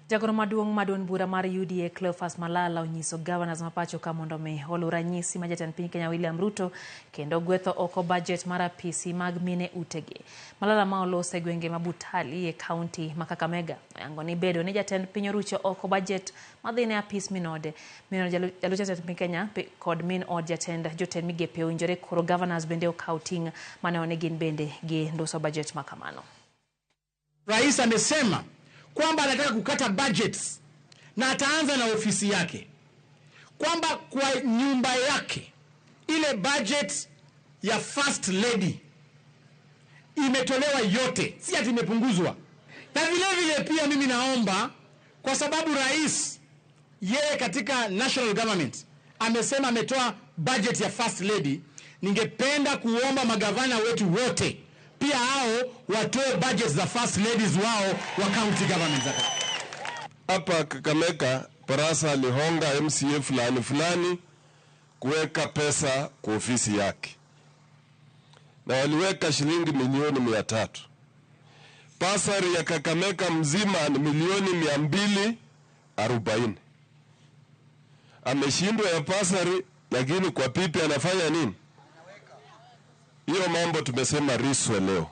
Jagoro maduong' ma duond bura mar UDA Cleophas Malala onyiso governors ma pacho ka mondo mi oluw ranyisi ma jatend piny Kenya William Ruto kendo gwetho oko budget mar apisi mag mine utegi. Malala ma oloso e gwenge ma Butali e kaunti ma Kakamega oyango ni bedo ni jatend piny orucho oko budget madhi ne apis min ode, min od jalup jatend piny Kenya kod min od jatend jotend migepe owinjore koro governors bende okaw ting' maneno ni gin bende gi nduso budget ma kamano. Rais amesema kwamba anataka kukata budgets na ataanza na ofisi yake, kwamba kwa nyumba yake ile budget ya first lady imetolewa yote, si ati imepunguzwa. Na vile vile pia mimi naomba, kwa sababu rais yeye katika national government amesema ametoa budget ya first lady, ningependa kuomba magavana wetu wote pia hao watoe budget za first ladies wao wa county government. Hapa Kakamega Barasa alihonga MCA fulani fulani kuweka pesa kwa ofisi yake, na waliweka shilingi milioni 300. Bursary ya Kakamega mzima ni milioni 240. Ameshindwa ya bursary, lakini kwa pipi anafanya nini? Hiyo mambo tumesema riswe leo.